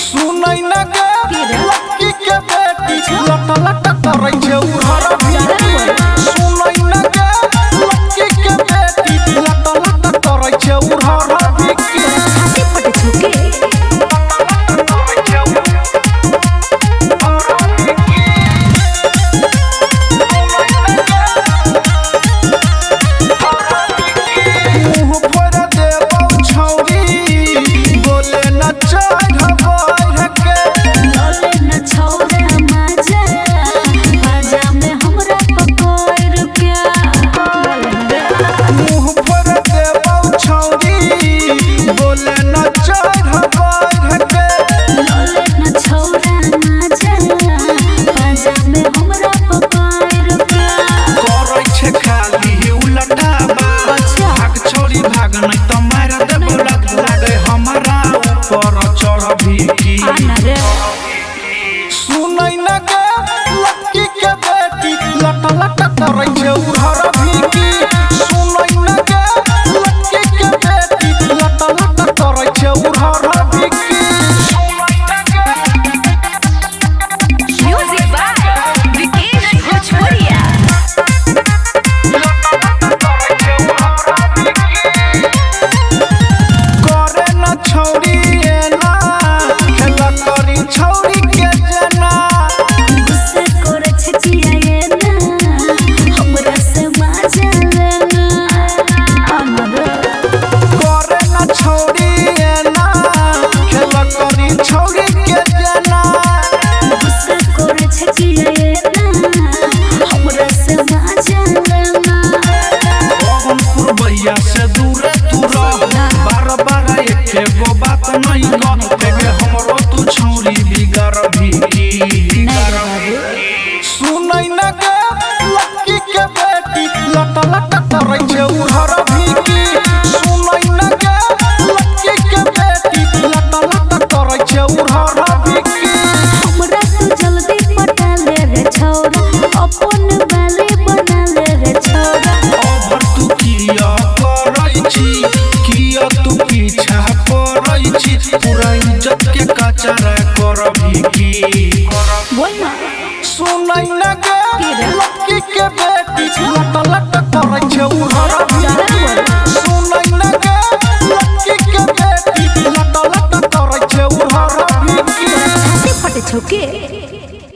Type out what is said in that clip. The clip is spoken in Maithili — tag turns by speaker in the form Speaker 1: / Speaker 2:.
Speaker 1: सुनै न गे लड़की के बेटी लट लट करै छै उहर भीकी। सुनै न गे लड़की के बेटी लट लट करै छै उहर भीकी।
Speaker 2: छाती फटे छुके
Speaker 1: मुँह फोड़ देबौ छौरी बोले न चढ़ के।
Speaker 2: लले न छौरा माजा माजा में हमरा पकड़ के।
Speaker 1: मुँह फोड़ देबौ छौरी बोले न चढ़ के।
Speaker 2: लले न छौरा माजा माजा में हमरा पकड़ के।
Speaker 1: करै छै खाली उलटाबा भाग छौरी भाग नहीं त मार देबौ लात। लागे हमरा ऊपर चढ़बी की।
Speaker 2: आना रे
Speaker 1: सुनै न गे लड़की के बेटी लट लट करै छै उहर भीकी। सुनै न गे लड़की के बेटी लट लट करै छै उहर भीकी।
Speaker 3: Music by Vikesh Bhojpuria.
Speaker 1: करे न छौरी एना खेला करी छौरी के जेना।
Speaker 2: गुस्सा करे छै जिया ना हमरा से माजा लेना। आना रे
Speaker 1: करे न छौरी एना खेला करी छौरी के जेना।
Speaker 2: गुस्सा करे छै जिया ना हमरा से माजा लेना।
Speaker 1: पवन भैया से दूरे तू रह, बार बार एके गो बात नहीं कह। हमरो तू छौरी बिगर भी। सुनै न गे लड़की के बेटी लट लट करै छै उहर भीकी। सुनै न गे लड़की के बेटी लट लट करै छै उहर भीकी।
Speaker 2: हमरा तू जल्दी पटा ले रे छौरा अपन वाले बना ले रे छौरा।
Speaker 1: अबर तू किया करै छी, किया तू पीछा पड़ै छी, पूरा इज्जत के कचरा करबी की।
Speaker 2: बोल ना।
Speaker 1: सुनै न गे लड़की के बेटी लट लट करै छै उहर भीकी।